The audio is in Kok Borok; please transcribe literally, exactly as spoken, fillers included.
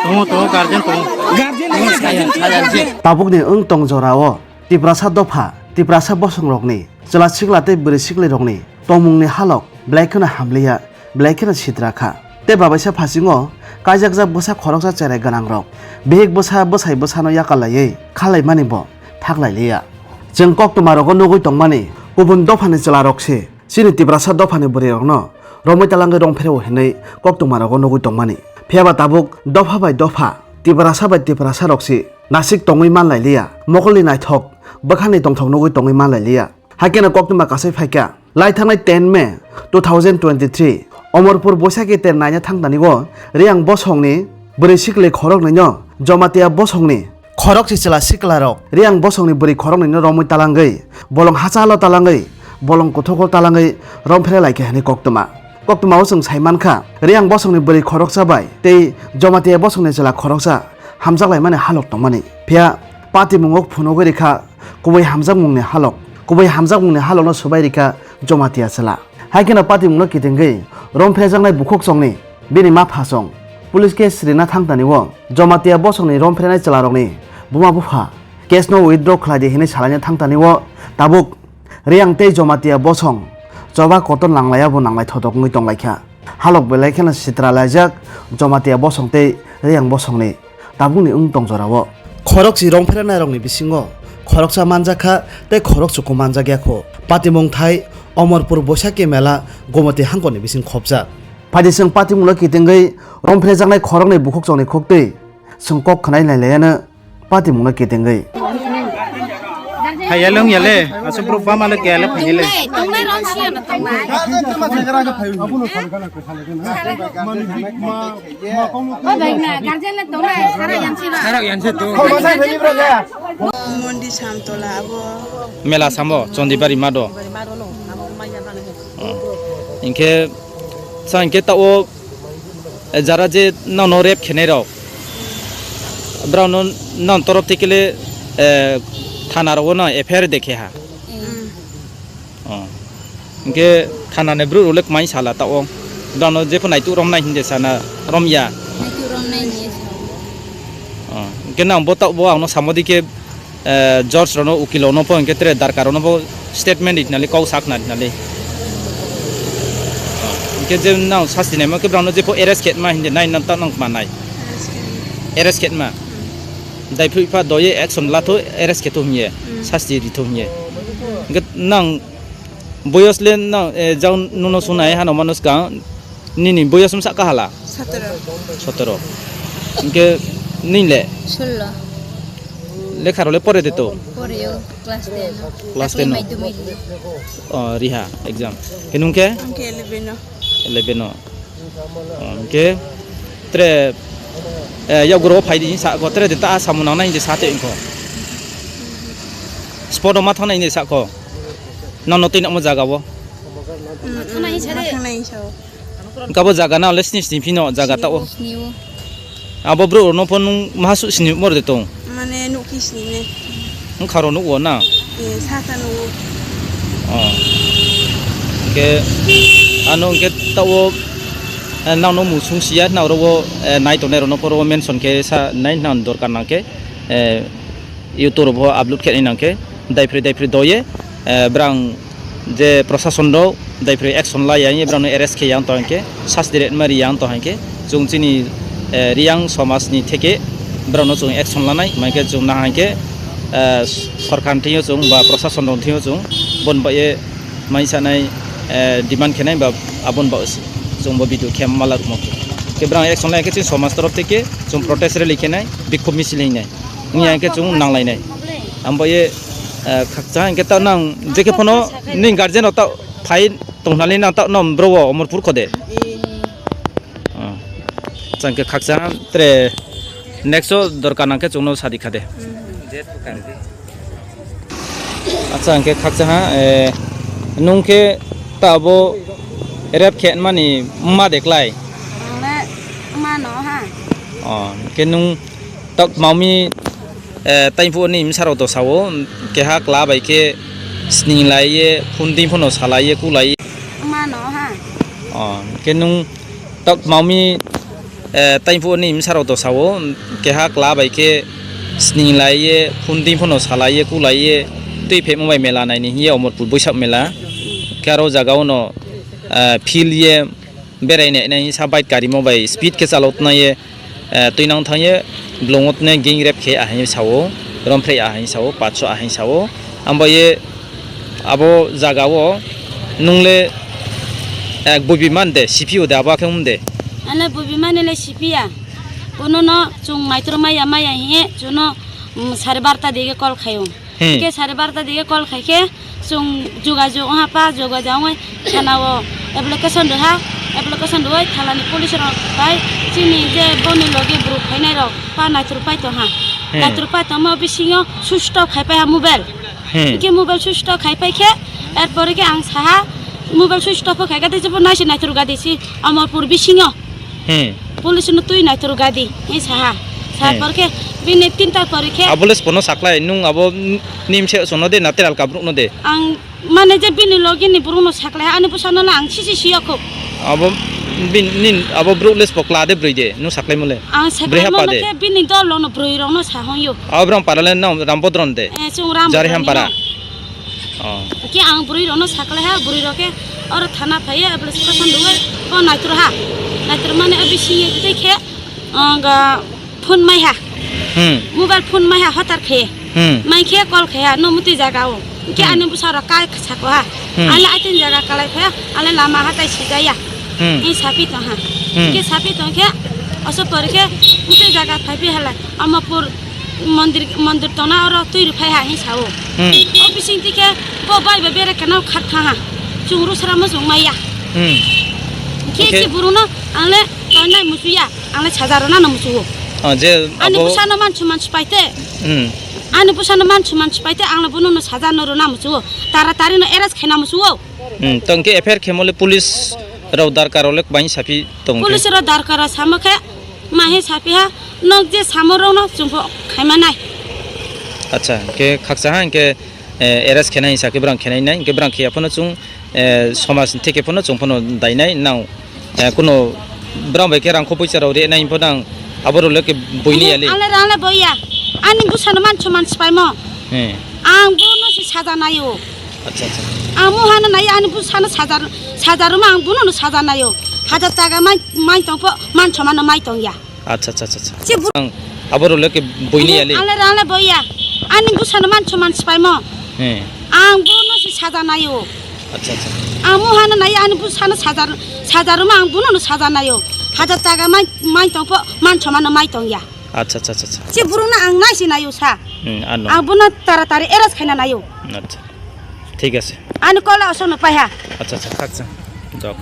Tongo, tongo, guardian tongo. Tabukni wng tong jorao Tiprasa dopha, Tiprasa bosongrokni chwla sikla tei bwrwi siklirokni tongmungni halok belai kheno hamliya, belai kheno sitra kha. Tei babaisa phasingo kaijakjak bwsa khoroksa cherai gwnangrok bihik bwsa bwsai bwsano yakal laiwi kha laimani bo thak lai liya. Chwng koktwmarogo nugwi tongmani kubun dophani chwlarok se chini Tiprasa dophani bwrwirokno romwi talangwi rong phereo hinwi koktwmarogo nugwi tongmani. Phiyaba tabuk dopha bai dopha, Tiprasa bai Tiprasarok se nasik tongwi man lai liya. Mokolni naithok bwkhani tongthok nugwi tongwi man lai liya. Haikhe no koktwma kasai phaikha. Lai thangnai ten May two thousand twenty-three Omorpur Boisakhi ter naina thangtani o Riyang bosongni bwrwi sikli khoroknwi no Jamatia bosongni khoroksa chwla siklarok Riyang bosongni bwrwi khoroknwi no romwi talangwi bolong hachalo talangwi bolong kuthukol talangwi romphere laikha hwnwi koktwma. Koktwma o chwng sai mankha Riyang bosongni bwrwi khoroksa bai tei Jamatia bosongni chwla khoroksa hamjak laimani halok tongmani. Phiya patimungo phunugwi rikha kubui hamjakmungni halok. Kubui hamjakmungni halokno swbai rikha Jamatia chwla. Hai kheno patimungno kitingwi romphejaknai bukhuk chongni bini ma phasong police case rina thangtani o Jamatia bosongni rompherenai chwlarokni buma bupha case no withdraw khlai di hinwi salaina thangtani o tabuk Riyang tei Jamatia bosong choba kotor nanglaiya bo nanglai thotok wngwi tonglaikha. Halok belai kheno sitra laijak Jamatia bosong tei Riyang bosongni tabukni wng tong jorao. Khoroksa rong pherenairokni bisingo khoroksa manjak kha tei khoroksa khe manjak ya kho. Patimung thai Omorpur Boisakhi Mela Gomoti hangkoni bising khopjak. Phaidi chwng patimungno kitingwi rong pherejaknai khoroknwi bukhuk chongni khuktwi chwng kok khwnai nai laiano patimungno kitingwi. Hayalung yale, asuk bro pama le kele phanyele. Tongnai, tongnai rong siyana tongnai. Mani big ma. O bhai na, guardian le tongnai, sara yansi ba. Sara yansi to. Mondi Samtola abo. Mela sambo, Chondibari mado. Oh. Hinkhe, sa hinkhe ta o, eh, jara je nono rape khenai rok. Brao no, non torof theke le, eh, thana rogo no F I R dekhe ha. Mm. Oh. Hinkhe thana ni bru rok le kwmai sala ta o. Brao no jepho naituk romnai hinde sana romya. Naituk romnai ni. Oh. Hinkhe nang bo ta bo ang no samodi khe, eh, George rok no ukil rok no pho hinkhe tere darkar rok no pho statement rinali kok sakna rinali. Oh. Hinkhe je nang sasti naima khe brao no jepho arrest khe ma hinde nai nang ta nang manai. Arrest khe ma. Dai phui pha doye action la tho arrest khe tho hiye. Mm. Sasti ri tho hiye. Hinkhe nang boyos le nang, eh, jao nuno sunai hano manuj ka nini boyos msa ka hala? Sotoro. Sotoro. Hinkhe nini le? Sullo. Lekha rok le pore de to? Pore o, class ten o. Class ten o. Dakhli madhyamik ri. Oh, riha exam. Hinkhe nung khe? Ang khe eleven o. Eleven o. Oh, hinkhe tre, eh, yakguro phai di sa ko tre de ta samung nang nai de sa te ko. Spot o ma thang nai de sa ko. Nang no twi nang mo jaga o. Mm, mm. Ma thang nai sa o. Hinkhe abo jaga na le sini sini phino jaga ta o. Sini o. Abo bro no phone nung ma su sini mor de tong. Mane nukhi sini ne. Wng kharo nugo na? Eh, saka nugo. Oh. Hinkhe ano hinkhe ta o, eh, nang no musung siya na oro o, eh, nai tongnai rok no poro mention khe sa nai nang dorkar nang khe, eh, YouTube o upload khe nang khe daipri daipri doye, eh, brang je prosason rok daipri action la yang brang no arrest khe yang to hinkhe sasti ret ma ri yang to hinkhe chwng chini, eh, Riyang somaj ni theke brang no chwng action lanai hinkhe chwng na hinkhe, eh, sorkar thio chwng ba prosason rok thio chwng bon ba ye mai sanai, eh, demand khenai ba abon ba chwng bo video khe mala rwmo khe brang action lai khe chini somaj torof theke chwng protest rally khenai bikhub misil hinai. Wngya hinkhe chwng nanglainai. Ambo ye, eh, khakcha hinkhe ta nang jekhe phano ning guardian rok ta phai tongthanli nang ta nom bro o Omorpur khode. Oh. Chang khe khakcha tre next o dorkar nang khe chwngno sadi khade. Acha hinkhe khakcha ha, eh, nung khe ta abo rep khe mani ma deklai. Ang le ma no ha. Oh, hinkhe nung Tak mami, eh, taiphuh ni bwsarok dosa o, keha kla bai khe sning lai ye, phunding phano salai ye, kulai ye. Ma No ha. Oh, ke nung tak maumi, eh, taiphuru ni msarok to sao, keha kla bai ke sning lai ye, phone twi phone salai ye, kulai ye, twi phemo bai mela naini hiye Omorpur Boisak mela. Ke aro jaga o no, eh, phil ye, berai nai nai sa bike karimo bai speed ke chalok tna ye, eh, twi nang thang ye, blongo tne gang rape khe ahai sao, romphre ahai sao, pacho ahai sao. Ambo ye abo jaga o nung le, eh, bubi man de, C P O de, abo khe um de. Ano bubi mani le C P ya. Bono no chung naitor maya maya hiye, chuno, mm, sare barta dige call khayo. Hmm. Ke sare barta dige call khai khe, chung jogajog wngha pa, jogajog wngwi thana o application rwha, application rwwi thalani police rok bai chini je boni logi bwrwi phainai rok pa naithur pai tongha. Hmm. Naithur pai tongma bisingo switch off khai pai ha mobile. Hmm. Ke mobile switch off khai pai khe, erpore ke ang saha mobile switch off khai gade jebo naisi naithur gade si Amarpur bisingo. Hmm. Police no twi naithur gadi, e saha. Sa Hmm. Porkhe bini tinta porikhe. Abo le spono saklai, nung abo n-, nimse sono de, na teral kabruk no de. Ang mane je bini logi ni burung no saklai, ani bwsano la ang sisi siyokho. Abo bin, nin, abo bruk le spokla de broi de, nung saklai mole. Ang saklai Broi ha pa mano de. Khe bini dol no broi rok no sahong yo. Abo brang para le nang Rambodron de. Eh, chung Rambodron Jari ham para. No. Oh. Ke ang bwrwi rokno saklai ha, bwrwi rok ke oro thana phaiya, application rwwi bo naitor ha. Naitor mani o bisingo tei khe, ah, ga phone mai ha. Hmm. Mobile phone mai ha hotar khe. Hmm. Mai khe call khai ha, no mutwi jaga o. Ke Hmm. Ani bwsa rok kai sako ha. Hmm. Ale atin jaga kalai phaiya, ale lama ha tai sijaya. Hmm. Ni sapi tong ha. Hmm. Ke sapi tong khe, oso por khe, mutwi jaga phai phi hala. Amapur mondir, mondir tongna oro twi rwphai ha hing sao. Hmm. O bising twi khe bo bai bai bere kena khat thang ha. Chwng rw sra mo chwng maya. Hmm. Khe Okay. Si buru no ang le tongnai musu ya, ang le saja rw nano musu o. Oh, je Ani abo bwsa no mansu mansu pai te. Hmm. Ani bwsa no mansu mansu pai te, ang le bunu no saja no rw na musu o. Tara tari no arrest khe na musu o. Hmm. Tong khe F I R khe mo le police rok darkar rok le bai sapi tong khe. Police rok darkar rok samo khe Ma he sapiha, nok je samorokno chwngbo khaimanai. Acha, hwnkhe khakcha ha, hwnkhe, eh, arrest khenai hwnsa khe bwrang khenai nai, hwnkhe bwrang khiya phano chwng, eh, somaj theke phano chwng phano dainai nang, eh, kuno bwrang bai khe rang kho poisa rok rinai phano ang aborok le khe buini yali. Ale rang le boya, ani bwsano man soman swpaimo. He. Ang bono se saja naio. Acha, acha. Ang mo hano nai ani bwsano saja, saja rwma ang bono no saja naio. Hajar taka mai, mai tongpho, man somano mai tongya. Acha, acha, acha, acha. Si bu- Ang aborok le khe buini yali. Ale rang le boya. Ani bwsano man soman swpaimo. He. Ang bono se saja naio. Acha, acha. Ang mo hano nai ani bwsano saja, saja rwma ang bono no saja naio. Hajar taka mai, mai tongpho, man somano mai tongya. Acha, acha, acha, acha. Si burung no ang nai se naio sa. Hmm, ano. Ang bono tara tari arrest khaina naio. Acha. Thik ase. Ani kola osono paiha. Acha, acha, khakcha. Dok.